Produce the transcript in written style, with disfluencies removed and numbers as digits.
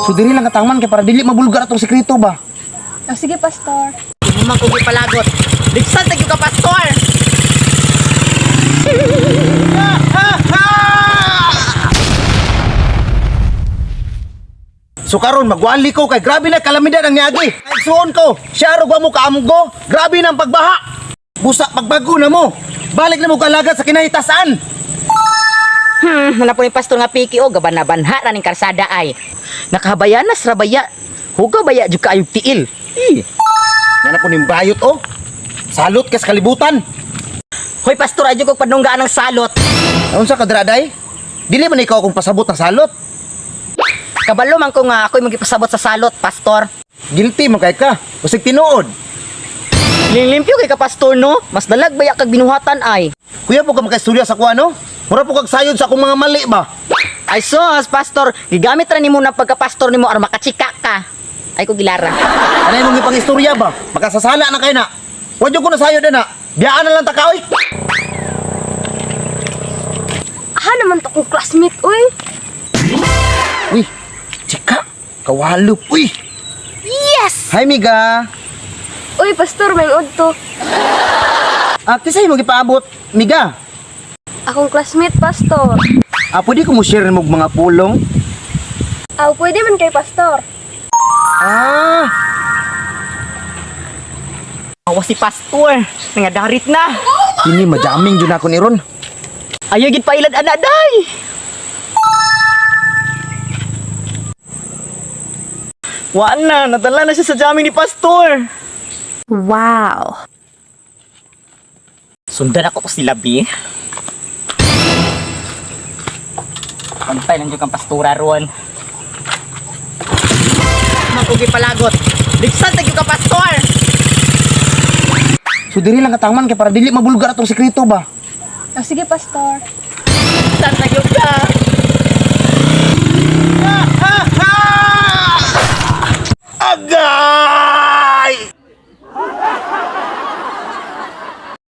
So diri lang katangman kay para dili mabulgar atong sekreto ba. Oh, sige, Pastor. Imo man kog ipalagot. Ligsan tag ka, Pastor. So karon magwali ko kay grabe na kalamidad ang niagi. Suon ko, siya ro mo kaamgo, grabe na ang pagbaha. Busa pagbago na mo. Balik na mo kalagat sa kinahitasan. Wala po ni Pastor nga piki o gabana-banha ra ning karsada ay. Nakahabayanas ra baya. Hugaw baya jud kaayog tiil. Eh. Nga na po ning bayot oh. Salot kas kalibutan. Hoy Pastor, adyo kog padunggaan ng salot. Unsa ka draday? Dili man ikaw akong pasabot ng salot. Kabalo man ko nga ako'y magipasabot sa salot, Pastor. Guilty man kay ka. Basig tinuod. Lilimpyo kay ka, Pastor, no? Mas dalag baya kag binuhatan ay. Kuya po ka makaistorya sa kuha no? Mura po kag sayod sa akong mga mali ba? Ay sos, Pastor, gigamit ra nimo ng pagkapastor nimo aron makachika ka. Ay ko gilara. Ano imong ipang-istorya ba? Makasasala na kay na. Wa jud ko nasayod na. Biyaan na lang ta ka oy. Aha naman to kong classmate, uy. Uy, chika. Kawalop. Uy. Yes! Hi Miga. Uy, Pastor, may to. Ah, kisay mo gipaabot, Miga. Akong classmate, Pastor. Ah, pwede ko mo share nimo og mga pulong? Ah, pwede man kay Pastor. Ah, Awa si Pastor, nangadarit na. kini majaming jud ako ni ron. Ayaw gid pailad ana day. Wa na, nadala na siya sa jamming ni Pastor. Wow. Sundan ako ko sila, bi. Pantay lang jud kang pastora ron. Makugi palagot. Ligsan tag ka, Pastor. So diri lang katangman kay para dili mabulgar atong sekreto ba. Oh, sige, Pastor. Ligsan tag ka. Agay!